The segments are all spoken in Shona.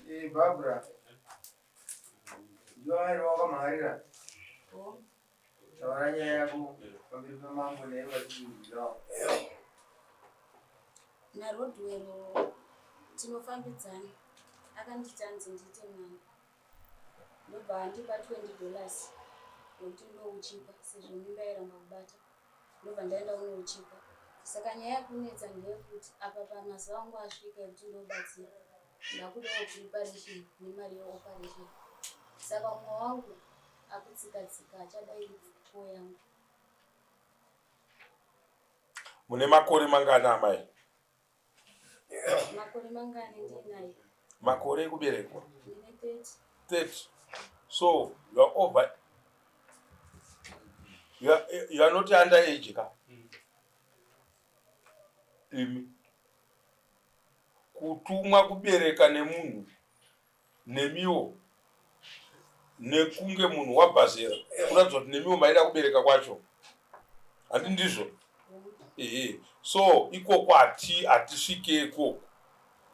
Eh, Barbara. Ndiwe wairi wakamhan'arira? Taura nyaya yako pamberi pamambo naye vachikuudzawo. NaRodwell tinofambidzana akanditi anzi ndiite mwana ndobva andipa 20 dollars yekuti ndouchikwa sezvo mimba yairamba kubata ndobva ndaenda kunouchikwa saka nyaya yakunetsa ndeyekuti apa pamazuva angu asvika ekuti ndobatsira ndakudawo preparation nemari yeoperation saka umwe wangu akutsika tsika achadai ko yangu. Mune makore mangani amai? Makore mangani ndinaye? Makore ekuberekwa? Ndine 30. 30. So you are over you are not under age ka? Imi kutumwa kubereka nemunhu nemiwo nekunge munhu wabva zera kuratidza kuti nemiwo maida kubereka kwacho handi ndizvo ehe so ikoko hati hatisvike ikoko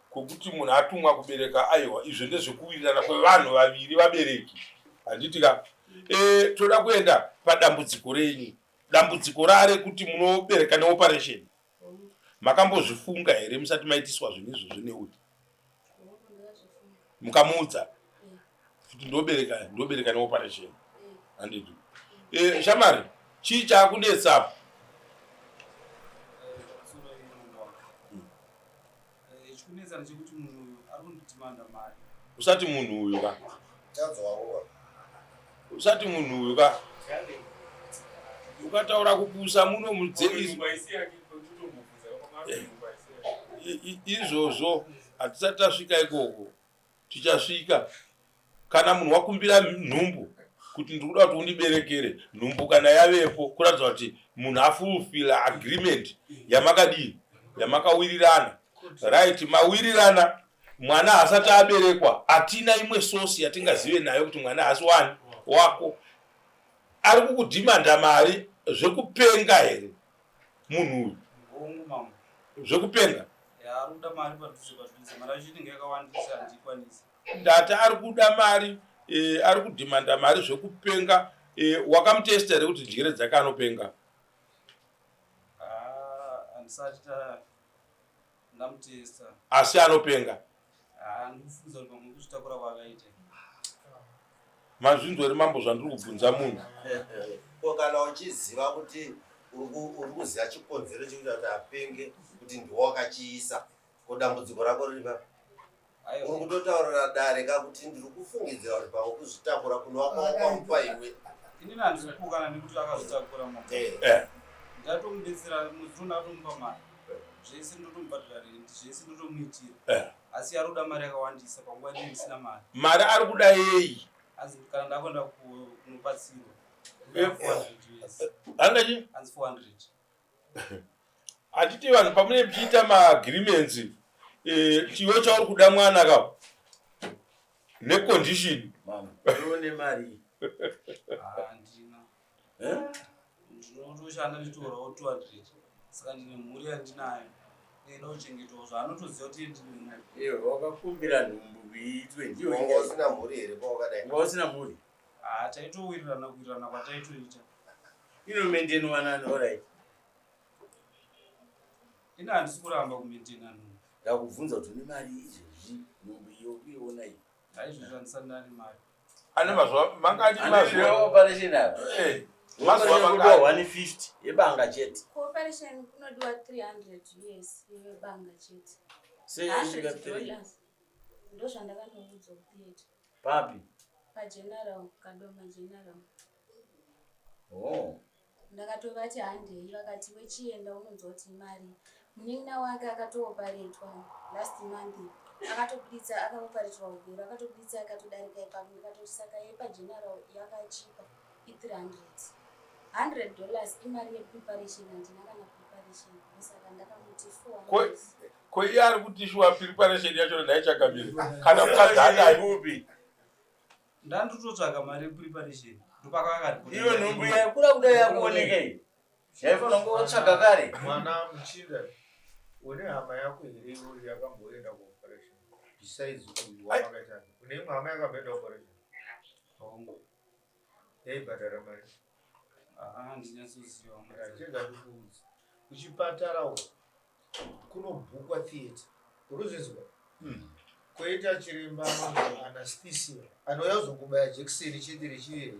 kwekuti munhu atumwa kubereka aiwa izvo ndezvekuwirirana kwevanhu vaviri vabereki handiti ka e, toda kuenda padambudziko renyu dambudziko rare kuti munobereka neoperation Makambozvifunga here musati maitiswa zvinhu izvozvo neuyu? Mukamuudza kuti ndobereka ndobereka neoperation handiti? Eh, shamari chii chaakunetsa apo? Chikunetsa ndechekuti munhu uyu ari kundidhimanda mari. Usati munhu uyu ka. Usati munhu uyu ka. Ukataura kupusa muno mudze izvozvo hatisati tasvika ikoko tichasvika kana munhu wakumbira nhumbu kuti ndiri kuda kuti undiberekere nhumbu kana yavepo kuratidza kuti munhu afulfila agreement yamakadii yamakawirirana right mawirirana mwana haasati aberekwa hatina imwe sosi yatingazive nayo kuti mwana haasi wani wako ari kukudhimanda mari zvekupenga here munhu uyu zvekupenga ndati ari kuda mari eh, ari kudhimanda mari zvekupenga eh, wakamutesta here kuti njere dzake anopenga ah, asi anopenga mazvinzwa here mambo zvandiri kubvunza munhu ko kana uchiziva kuti uri kuziva chikonzero chekuita kuti apenge kuti ndiwo wakachiisa ko dambudziko rako riri papi uri kutotaurira dare ka kuti ndiri kufungidzira kuti pamwe kuzvitakura kunova kwawakamupa iwe inini handisi kupokana nekuti akazvitakura mama eh. eh. ndatomubetsera mwedzi uno ndatomupa mari zvese ndotomubhadhara rent zvese ndotomuitira eh. asi ari kuda mari yakawandisa panguva inini ndisina mari mari ari kuda yei asi kana ndakuenda kunobatsirwa andachi anzi 400 Handiti vanhu pamunenge muchiita maagreements eh, chiwe chauri kuda mwana ka necondition. Une mari? Handina. Eh? Ndinotoshanda ndichitorawo 200 saka ndine mhuri yandinayo inoda kuchengetwawo zvaanotoziva kuti ndine mhuri. Iwe wakakumbira nhumbu iitwe ndiyo. Wanga usina mhuri here pawakadai? Wanga usina mhuri? Ah, taitowirirana kuwirirana kwataitoita. Inomendenwa nani? Alright. Ini handisi kuramba kumaintaina nhumbu. Ndakubvunza kuti une mari izvezvi nhumbu iyo kuiona iyi. Haizvezvi handisati ndane mari. Ane mazuva mangani mazuva operation apa? Eh. Mazuva mangani? 150 yebanga chete. Kuoperation kunodiwa 300 US yebanga chete. Sei yosvika 3? Ndozvandakanoudzwa kutheatre. Papi? PaGeneral, Kadoma General. Oh. Ndakatovati handei vakati wechienda unonzwa kuti imari. Munin'ina wake akatooparetwa last month akatobuditsa akaoparetwa ugero akatobuditsa akatodarika ipapo ndikatoti saka yepageneral yakachipa i300 100 dollars imari yepreparation handina kana preparation ndosaka ndakamuti 400 Ko iye ari kuti shuwa preparation yacho ndaichagamira kana mukadzi adai. Ndandototsvaga mari yepreparation ndopakakati. Iyo nhumbu yakura kudai yakuoneka iyi. Yaifanira kunge watsvaga kare. Mwana muchinda une hama yako here iyoyo yakamboenda kuoperation? Besides uyu wamakaita, une imwe hama yakamboenda operation? Hongu. Yaibhadhara mari? Ah, handinyatsoziva. Chega ndikuudze. Kuchipatara uko kunobhukwa theatre. Urikuzvinzwa? Koita chiremba anonzi anesthesia anouya kuzongobaya jekiseni chete rechirere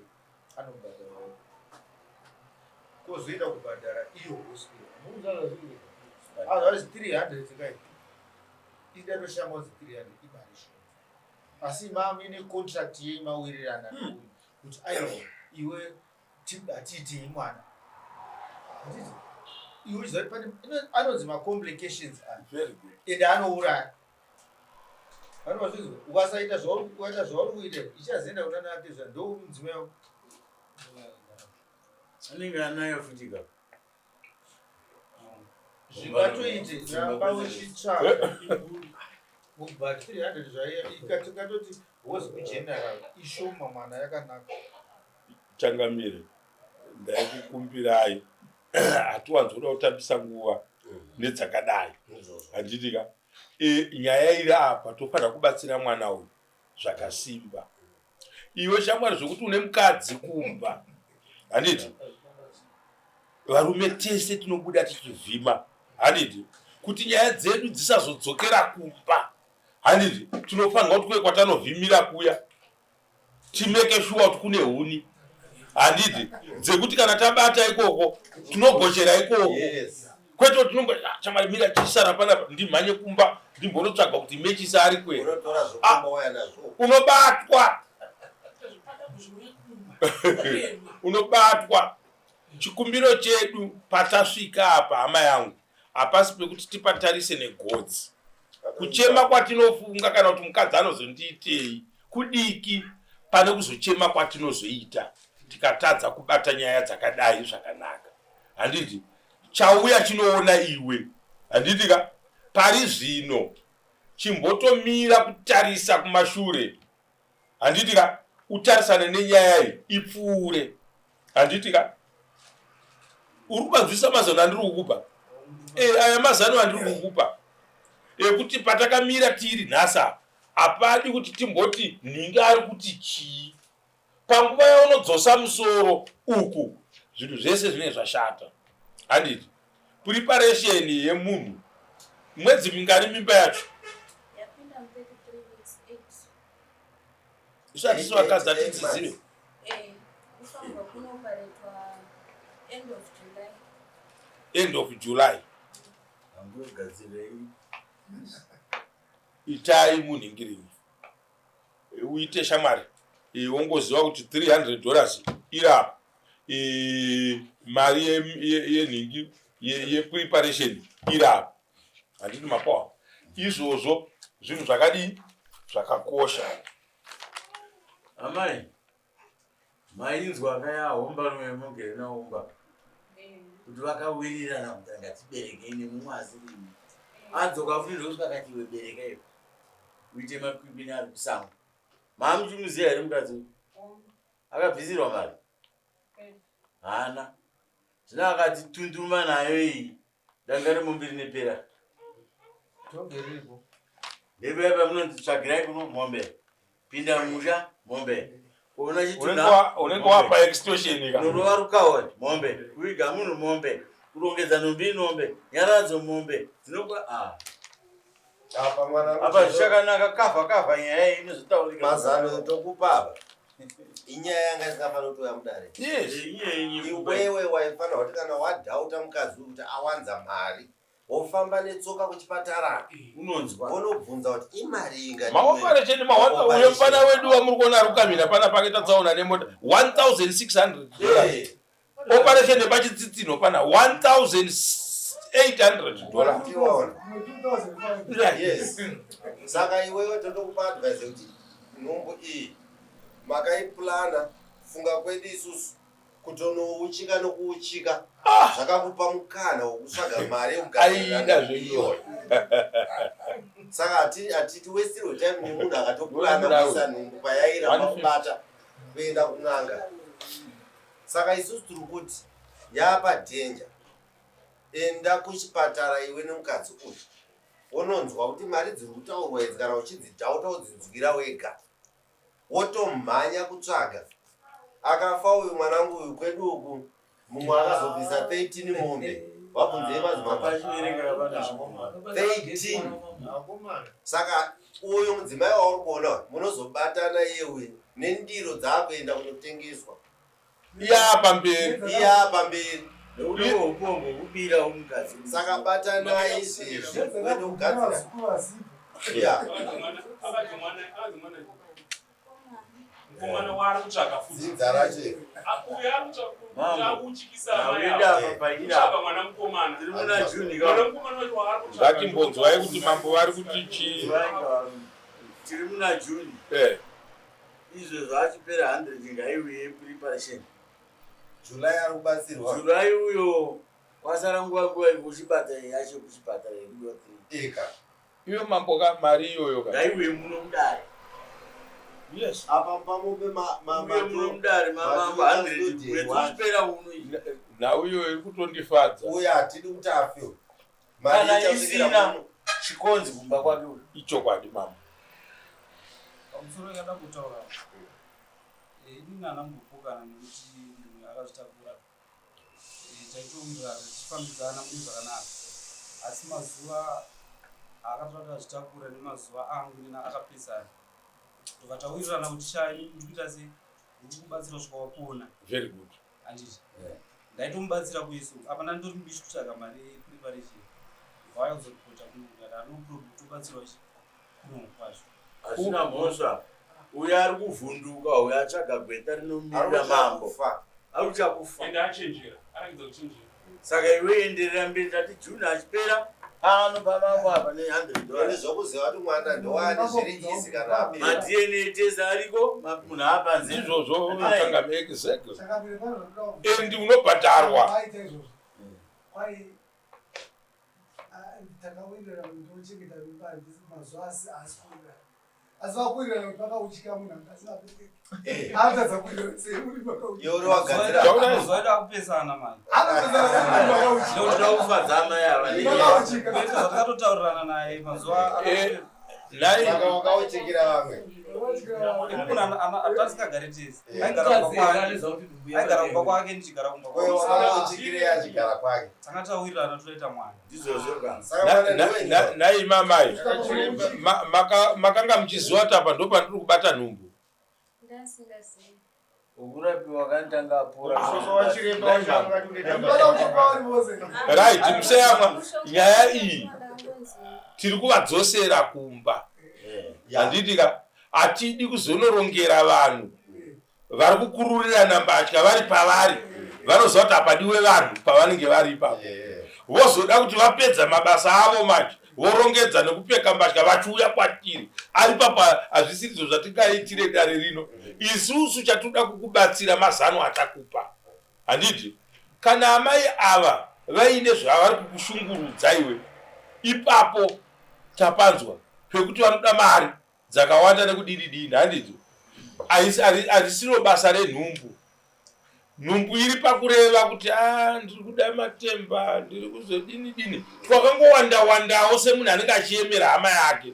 anobhadharwa. Kozoita kubhadhara iyo hospital. Munoziva zvazviri kuita? Otherwise 300 kai. Ida toshama kunzi 300 imari shoma. Asi mamuine contract yenyu mawirirana neuyu kuti aiwa iwe hatiitei mwana. Handiti? Iwe uchiziva kuti pane anonzi macomplications aya. Very good. Ende anouraya. Vanozvinzwa ukasaita zvauri ukaita zvauri kuita ichazoenda kuna natezva ndomudzimai wako. Anenge anayo futi ka. Zvingatoite ramba uchitsvaga but 300 zvaiya ikatoti wozi kugeneral ishoma mwana yakanaka. Changamire, ndaikukumbirai hatiwanzi kuda kutambisa nguva nedzakadai handiti ka e, nyaya iri apa tofanira kubatsira mwana uyu zvakasimba iwe shamwari zvekuti une mukadzi kumba handiti varume tese tinobuda tichivhima handiti kuti nyaya dzedu dzisazodzokera kumba handiti tinofanirwa kuti kuye kwatanovhimira kuya timeke shuwa kuti kune huni handiti dzekuti kana tabata ikoko tinogochera ikoko kwete kuti tinongo ah, chamari mira chisara panapa ndimhanye kumba ndimbonotsvaga kuti mechisa ari kwera ah, unobatwa unobatwa chikumbiro chedu patasvika apa hama yangu hapasi pekuti tipatarise negodzi kuchema kwatinofunga kana kuti mukadzi anozondiitei kudiki pane kuzochema kwatinozoita tikatadza kubata nyaya dzakadai zvakanaka handiti chauya chinoona iwe handiti ka pari zvino chimbotomira kutarisa kumashure handiti ka utarisane nenyaya iyi ipfuure handiti ka uri kumanzwisa mazano andiri kukupa e, aya mazano andiri kukupa ekuti patakamira tiri nhasi apa hapadi kuti timboti nhingi ari kuti chii panguva yaunodzosa musoro uku zvinhu zvese zvinenge zvashata handiti preparation yemunhu mwedzi mingani mimba yacho isu hatisi vakadzi hatidzizive eh, end of july itai munhingirini uite shamwari eh, wongoziva kuti 300 dollars irapa eh, mari yenhingi yepreparation irapa handiti mapawa izvozvo zvinhu zvakadii zvakakosha amai Mainzwa ka yahombano yemugere naumba kuti vakawirirana kuti ngatiberekei nemumwe asiri ini. Adzoka futi ndokusvika akati iwe bereka iwe uite makwikwi neari kusango. Maamuchimuziva here mukadzi uyu? Akabvisirwa mari? Haana. Zvino akati tunduma nayo iyi danga remombe rinepera. Tonge riripo. Ndepaya pamunonzi tsvagirai kuno mombe. Pinda musha mombe. Kuona chitunha. Unenge wapa extortion ka. Norova rukawo mombe. Kuviga munhu mombe. Kurongedza nhumbi mombe. Nyaradzo mombe. Dzinokwa ah. Apa mwana apa zvichakanaka kavha kavha nyaya iyi inozotaurika. Mazano tokupa apa. Inyaya yanga isingafaniri kutouya mudare. Yes. Iwewe waifanira kuti kana wadhauta mukadzi uyu kuti awanza mari wofamba netsoka kuchipatara unonzwa wonobvunza kuti imari inga maoparesheni mawanza uyo mfana wedu wamuri kuona ari kukamira pana pakaita tsaona nemota 1600 dollars operation yepachitsitsinho pana 1800 dollars Yes. Saka iwewe totokupa advice yekuti nhumbu iyi makaipulana funga kwedu isusu kutonouchika nokuuchika ah! zvakakupa mukana wekutsvaga mari yekugaida zveiyo saka hatiti westirwe time nemunhu akatopulana kuisa nhumbu payairamba kubata kuenda kun'anga saka isusu tiri kuti yapa dhenja enda kuchipatara iwe nemukadzi uyu. Wononzwa kuti mari dziri kutaurwa idzi kana uchidzidhauta udzinzwira wega. Wotomhanya kutsvaga. Akafa uyu mwanangu uyu kwedu uku mumwe akazobvisa 13 mombe. Wabvunzei madzimambo? 13. Saka uyu mudzimai wauri kuona uyu munozobatana iye uyu nendiro dzaakuenda kunotengeswa. Iya pamberi. Iya pamberi. Nekuti upombwe kubira umukadzi. Saka batanai izvezvi uende kugadzira. Yeah. Mukomana waari kutsvaga futi. Dzinza racho. Uyo ari kutsvaga akuchikisa amai Enda ava. apa paira. Kutsvaga mwana mukomana. Tiri muna June Mwana ka. mukomana wacho waari kutsvaga. Ngatimbonzwai kuti mambo vari kuti chii. Tiri muna June. Eh. Izvo zvachipera 100 ngaiuye preparation. July ari kubatsirwa. July uyo kwasara nguva nguva yekuchipatara yacho kuchipatara yekuyo 3. Eka. Iyo mambo ka mari iyoyo ka. Ngaiuye muno mudare. Yes. Apa pamupe Uye muno mudare mamambo 100 mwedzi uchipera uno iyi. Nhau iyoyo iri kutondifadza. Uye hatidi kuti afe. Mari Kana ichasvikira isina muno. chikonzi kumba kwake uyu. Ichokwadi mambo. Pamusoro yakada kutaura inini handambopokana nekuti munhu akazvitakura. Taitowirirana tichifambidzana mune zvakanaka, asi mazuva aakatora kuti azvitakura nemazuva angu nena akapesana, tobva tawirirana kuti sha inini ndiri kuita sei, ndiri kubatsira kusvika wapona. Very good. Handiti ndaitomubatsira kuiso apa ndandori mubishi kutsvaga mari yepreparation, vauya kuzoripota kuno ndikati no problem, tobatsirwa kuno kwacho. Hazvina mhosva. Uyo ari kuvhunduka uyo atsvaga gweta rinomirira mambo. Kufa. Ari kutya kufa. Ende achenjera. Aratidza kuchenjera. Saka iwe enderera mberi tati June achipera pano pamambo apa ne 100 Ende dollars. zvokuziva kuti mwana ndowani zviri easy kana apera. Ma-DNA test ariko munhu aapanze. Ndizvozvo Ai. changame exactly. Chakambire pano zvakuda And unobhadharwa. Aita izvozvo. Kwai takawirirana kuti ndochengeta mimba handisi mazuva asi haasi kuwirirana. Asi vakuwirirana kuti pakauchika munhu anga asingabereki. Anotadza kuwirirana sei muri pakauchika. Iwe uri wagadzira. Mazuva edu akupesana manje. Anotadza kuti pakauchika. Ndoda kufadza amai ava nenyaya. Pakauchika. Kwete zvatakatotaurirana naye mazuva Nhai Saka wakauchikira vamwe. munhu tatisingagari tese, aigara kumba kwake, aigara kumba kwake, ndichigara kumba Uyo kwake, wakauchikirei achigara kwake. tanga tawirirana toita mwana. Ndizvozvo ka. Saka mwana ndiwe nhai mamai. Makanga muchiziva kuti apa ndopandiri kubata nhumbu. Ndasingazivi. Ukurapiwa kanitanga apora. Sasa wachiremba wacho angati une dambudziko. Pakauchika vari vose. Right, museyamwa nyaya iyi tiri kuvadzosera kumba. Handiti ka hatidi kuzonorongera vanhu vari kukururirana mbatya vari pavari vanoziva kuti hapadiwe vanhu pavanenge vari ipapo. Vozoda kuti vapedza mabasa avo manje vorongedza nekupfeka mbatya vachiuya kwatiri. Ari papa hazvisirizvo zvatingaitire dare rino. Isusu chatinoda kukubatsira mazano atakupa. Handiti kana amai ava vaine zvavari kukushungurudza iwe ipapo tapanzwa pekuti vanoda mari dzakawanda nekudini dini, handiti harisiro basa renhumbu. Nhumbu iri pakureva kuti ndiri kuda matemba, ndiri kuzodini dini, twakangowanda wandawo semunhu anenge achiemera hama yake.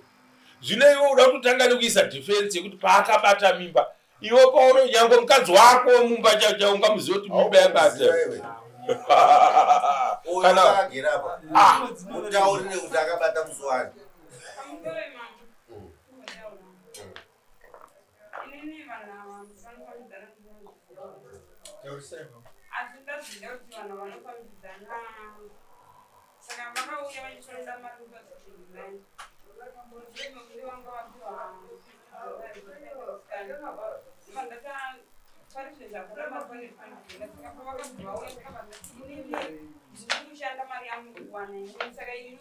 Zvino iwe uda kutotanga nekuisa defense yekuti paakabata mimba iwe pauno nyange mukadzi wako mumba chaicho ungamuziva kuti mimba yabata. Uyo Kana akagera apa. Mutaurire kuti akabata musi wani. Inini vanhu ava vanofambidzana Taurisai mama. Asi ndazvida kuti vanhu vanofambidzana, saka vakauya vachitoresa mari kutozichindinai mushure mekunge vanga vapiwa saka pavakabva vauya vakabva inini ndiri kushanda mari yangu kuwana inini, saka inini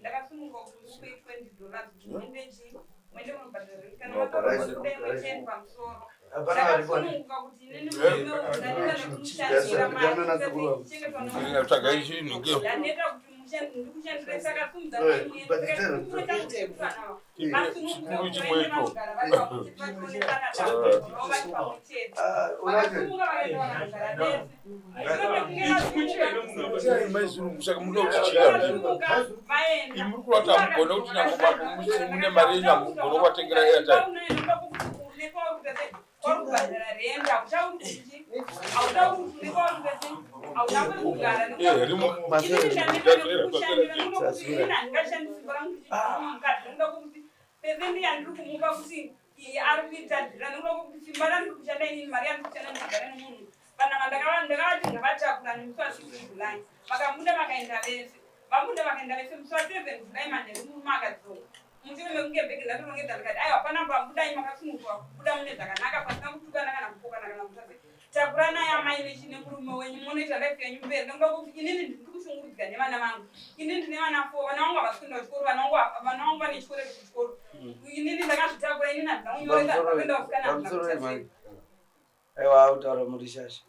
ndakasununguka kuti ndikupe $20 kuti muende chi muende munobhadhara rent, kana makakuda imwe 10 pamusoro. Ndakasununguka kuti inini murume uyu ndaneta nekumushandira mari, Tsvagai chinhu ke. ndaneta kuti ndikushandire saka sumudzanai muende. Saka chikuru vasununguka Chikuru kuti chimwecho. vaende vanogara vari pamwe chete vachionesana dambudziko ravo vari pamwe chete. Vakasumuka vakaenda vakanogara vese. Mushure mekunge vasumuka Mai zvirungu saka munoda kuti chii vakasumuka vaenda. Imi muri kurati hamugone kuti nyange mune mari yenyu hamugone kuvatengera airtime. Eh, rimo- vakabuda vakaenda vese vabuda vakaenda vese musi wa 7 July manheru murume akadzoka mushure mekunge bhegi ndatorongedza ndikati aiwa panapa budai makasunungurwa kubuda mune zvakanaka pasina kutukana kana kupokana kana kutase takuranai amai nemurume wenyu munoita life yenyu mberi ndokuda kuti inini ndiri kushungurudzika nevana vangu inini ndine vana 4 vana vangu havasi kuenda kuchikoro vana vangu vane chikoro kuchikoro inini ndakazvitakura inini handina kunyoresa handina kuenda kusikana handina pamusoro kuita sei. yemhani aiwa akutaura muri shasha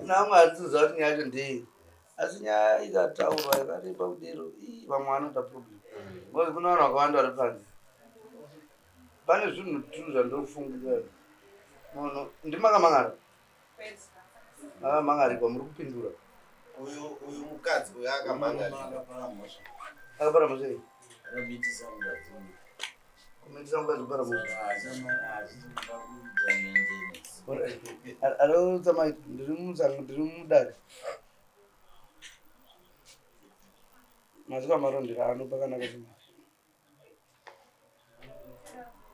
namwe handisiziva kuti nyaya yacho ndei asi nyaya ikataurwa yakareba kudero ii, vamwe vanoita problem because kuna vanhu vakawanda vari panze pane zvinhu tu zvandofungira munhu ndimakamangara Kwete. makamangarikwa muri kupindura Uyu uyu mukadzi uyu akamangarika. Akapara mhosva. akapara mhosva iyi Akamitisa mukadzi uyu. kumitisa mukadzi kupara mhosva Saka haachisi kuda kuita maintenance. arotsa ndiri musango ndiri mudare maziko amarondera ano pakanaka chimai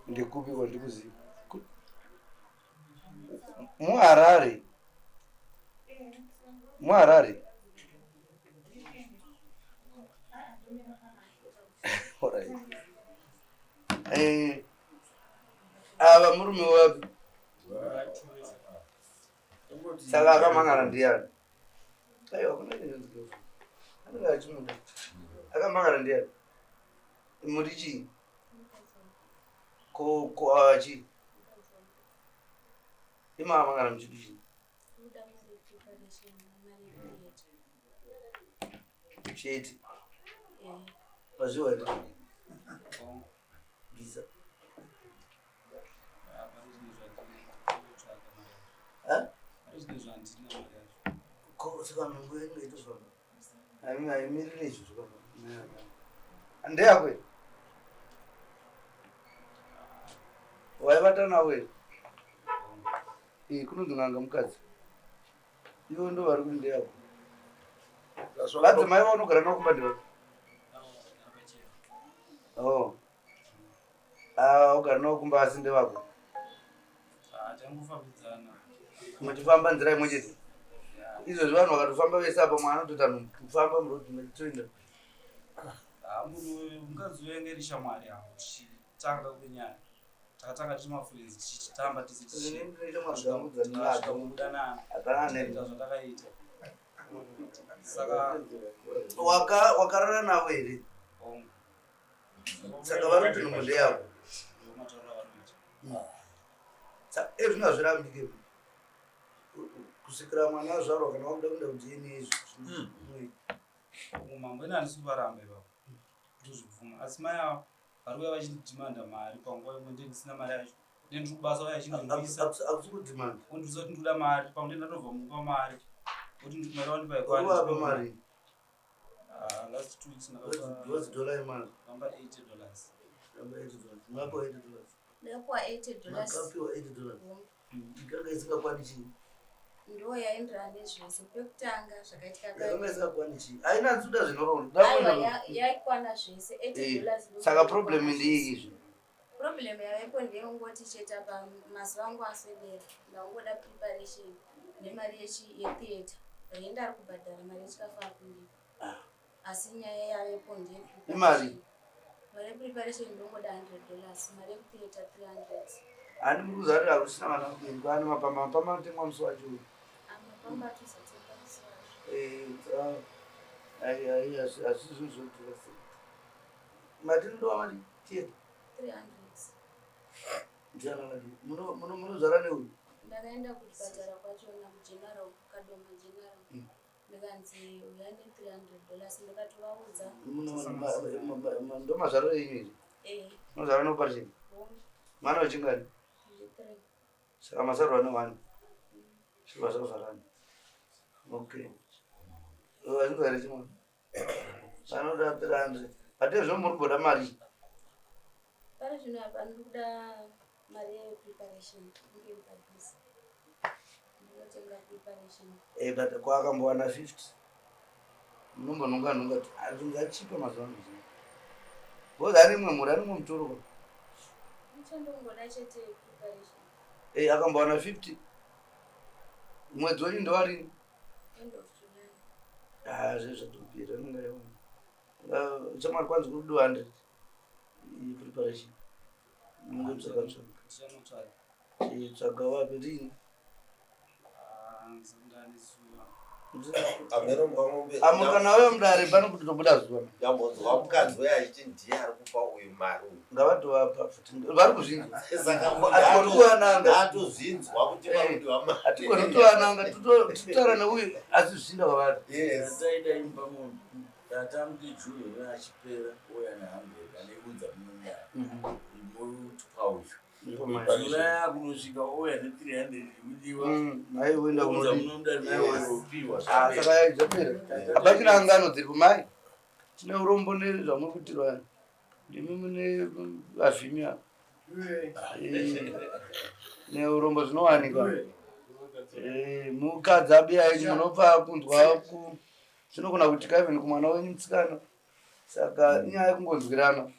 ndikupi kwandikuziva muharare muharare Alright. Eh, ava murume wapi saka akamangara ndiani aiwa kuna anenge achimuda akamangara ndiani muri chii ko ko ava chii ima akamangara muchidu chii Kuda mari yepreparation nemari yekutheatre. chete Eh, pazviwa here bvisa Ha? Ko saka nhumbu inenge itozvamba haimirire izvo zvakaba ndeyako here waivata navo here ee kunonzi n'anga mukadzi ivo ndo vari kuti ndeyako vadzimai vaunogara navo kumba ndevako o ava ugara navo kumba asi ndevako Tangofambidzana. muchifamba nzira imwe chete izvozvi vanhu vakatofamba vese apa mwana anotoita nhumbu kufamba murodhi mechitoenda Munhu mukadzi uyu ainge iri shamwari yangu tichitanga kwenyaya. Takatanga tiri mafriends tichitamba tese Ini ndinoita mari dzangu dzandinadzo. tisvika kudanana. Hapana neni. Tikaita zvatakaita. Saka Wakarara navo here hongu. saka vari kuti nhumbu ndeyako Ndiwo matauriro avanoita. ezvino hazvirambike kusvikira mwana azvarwa kana wakuda kuenda kuDNA izvi Mambo ine handisi kuvaramba ipapo. Ndozvibvuma. Asi mai ava vari kuuya vachindidhimanda mari panguva imwe ndiye ndisina mari yacho. Ndiye ndiri kubasa vaya vachindinwisa. Hakusi kudhimanda. Wondibvunza kuti ndinoda mari pamwe ndiye ndatobva mukupa mari. Woti mari wandipa ikwani. Uri wapa mari? Last 2 weeks ndakapa. What's dollar imari? Ndakapa $80. Ndakapa $80. Makapiwa $80. Ndakapiwa $80. Makapiwa $80. Ikanga isingakwani chii? Ndo yaenderana nezvese. Pekutanga zvakaitika Yakanga kare. isingakwani chii? Haina tsuda zvinorondo. Aiwa yaikwana zvese $80 ndo Saka problem ndeiyi izvi. Problem yavepo ndeyekungoti chete apa mazuva angu aswedera ndangoda preparation nemari yetheatre. Rent ari kubhadhara mari yechikafu ari kundipa. Asi nyaya yavepo ndeye Imari? Mari yepreparation ndongoda $100, mari yekutheatre 300. Handi muri kuziva kuti hakusina vana kudini kwaane mapamba mapamba anotengwa musi wacho. Mapamba atozotenga musi wacho. Eh, hazvi zvinhu zvodhura sei. Mati ndova mari theatre 300. ndiana mari. Munozvara neuyu. Ndakaenda kuchipatara kwachona kugeneral, Kadoma General. Ndikanzi uya ne 300 dollars ndikatovaudza. Ndo mazvariro enyu here? Eh. Unozvara neoperation? Mwana wechingani? Saka masarwa ne one. Zviva zvavharana. Okay. Vazvinzwa here chimwe? Vanoda 300. But ezvo muri kuda mari. Pari zvino apa ndiri kuda mari yepreparation inge iri padhuze. Ndinotenga preparation. Eh, but kwakambowana 50. Munombonhonga nhonga kuti ah, zvinhu zvachipa mazuva ano. Because ane imwe mhuri, ane imwe mutoro. Chandongoda chete preparation. Eh, akambowana 50. Mwedzi wenyu ndowarini? End of July. Ah, zve zvatopera anenge aiwana. Chamwari kwanzi kuri kudiwa 100 preparation. Mungotsvaga tsvaga. Tichanotsvaga. Eh, tsvaga wapi rini? Amu kana uya mudare pano kuti tobuda zuva. Ndambonzwa mukadzi uya achiti ndiye ari kupa uyu mari uyu. Ngavatovapa futi vari kuzvinzwa. Saka Hatigoni kuvananga. Ndatozvinzwa kuti pakudiwa mari. Hatigoni kuvananga totaura neuyu asi zvichienda kwavari. Yes. Taida imba munhu. Tatamuti June achipera ouya nehamburega aneiunza muno mudare. Motipa uyu. Zuva yakunosvika ouya ne300 ikudiwa. Mai voenda Unza kunodii? muno mudare mai vopiwa. Ah, saka zvapera. Hapachina angano dziripo mai. Tine urombo nezvamuri kuitirwa. Ndimi mune vavhimi ava. Eh, neurombo zvinowanikwa. Eh, mukadzi abiya yenyu munopa kunzwa ku zvinogona kuitika even kumwana wenyu musikana. Saka inyaya yekungonzwirana.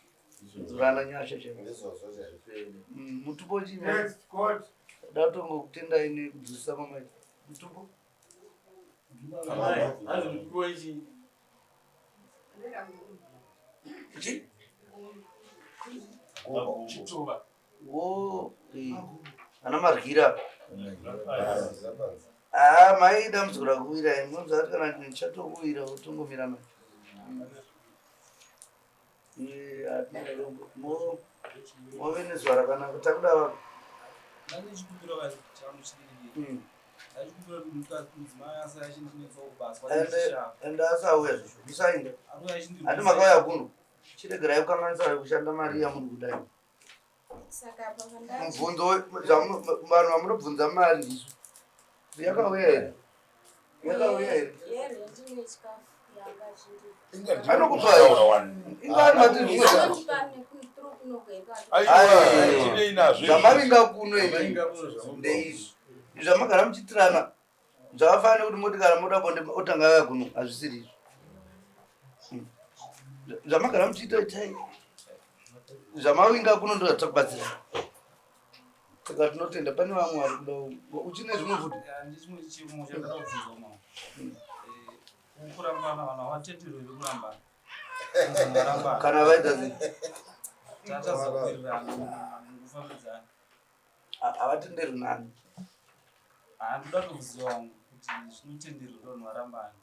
Nzwirana nyasha chaidzo. Ndizvozvo chaizvo. Mutupo chii? Next court. Ndatongo kutendai nekudzidzisa kwamaita. Mutupo? Amai, hanzi mutupo ichi. Chi? Chitova. Wo, eh, ana maryira. Ah, mai dambudziko rakuwira munonzwa kuti kana ndichatokuwira wotongomira nacho. Eh, hatina urombo. Move nezuva rakanaka. Takuda vako. Ndachikumbira changu chidiki. Ndachikumbira kuti mudzimai asai achindinetsa kubasa. Ende asauya zvisho. Musaenda. Auya achindi- Handi makauya kuno. Chiregerai kukanganisa kushanda mari yamuri kudai. Saka apa pandati Mubvunzo vanhu vamunobvunza mari ndisu. Yakauya here? Yakauya here? yerenti nechikafu yanga achindipa. Anokupa Ingani mati zvimwe zvacho. Anondipa nekuthrough kunogweka. Aiwa, tinei nazvo izvi. Zvamavinga kuno izvi ndeizvi. Zvamagara muchiitirana zvakafanana nekuti moti kana moda bonde otanga auya kuno hazvisiri izvo. Zvamagara muchiita itai. Zvamavinga kuno ndo zvatakubatsira. Saka tinotenda pane vamwe vari kuda uchine zvimwe futi. Ndechimwe chimwe chandoda kubvunzwa mama. Kurambana vanhu havatenderwi here kurambana? Varambana. Kana vaita sei? Tatazowirirana mukufambidzana. Havatenderwi nani? Handoda kuziva wangu kuti zvinotenderwa kuti vanhu varambane.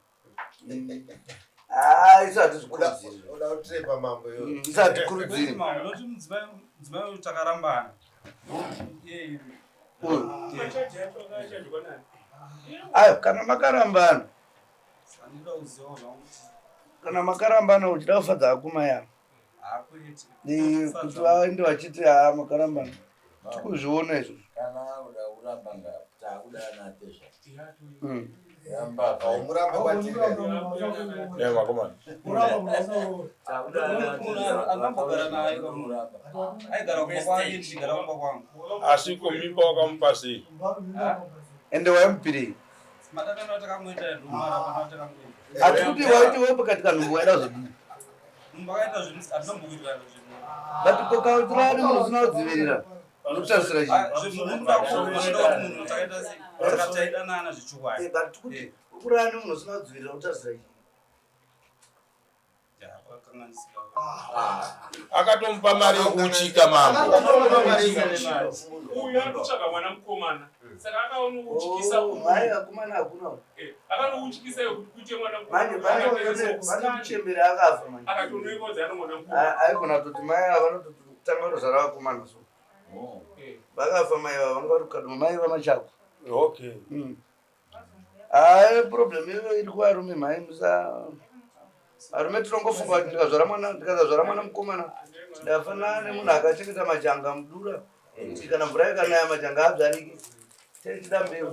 Ah, isu hatizvikurudziri. Uda kutrepa mambo iyoyo. Isu hatikurudziri. Mama, ndoti mudzimai uyu takarambana. Iye Uyu. Machaji acho akachajwa nani? Ayo, kana makarambana, Handida kuziva zvangu kuti kana makarambana uchida kufadza akuma yavo. hakwete. Eh, kuti vaende vachiti haa makarambana. Tikuzviona izvozvo. Kana akuda kuramba takuda anatezva. Ramba. Haumurambe kwatiri. Eh, vakomana. Takuda anatezva. Andambogara naye kamuramba. Aigara kumba kwake ndichigara kumba kwangu. Asi ko mimba wakamupa sei? Ende waimupirei? Madanano atakangoita ndomara atakangoita. Hatikuti waiti wewe pakati kanhumbu waida kuzodii. Mumba akaita zvinhu hatinambowirirana zvinhu. But kokautirani munhu usina kudzivirira. Unotarisira chii? Zvinhu munoda kuti munhu takaita sei? Saka taidanana zvechokwadi. Eh, but kuti ukurani munhu usina kudzivirira unotarisira chii? Ya, pakakanganisika. Akatomupa mari yekuuchika mambo. Uyu ari kutsvaga mwana mukomana. Saka akaona uchikisa Oh, mai akomana hakuna. Akanouchikisa kuti kuite mwana Manje pane muchembere akafa manje. Akatonoikodza ano mwana mukomana. Aigona kutoti mai ava vanototanga kutozvara vakomana so. Vakafa mai ava vanga vari kukadoma mai vamachako. Okay. Hayi problem iyo iri kuvarume mhai musa varume tinongofunga kuti ndikazvara mwana ndikasazvara mwana mukomana ndafanana nemunhu akachengeta majanga mudura kuti kana mvura ikanaya majanga adzvariki tichida mbeu.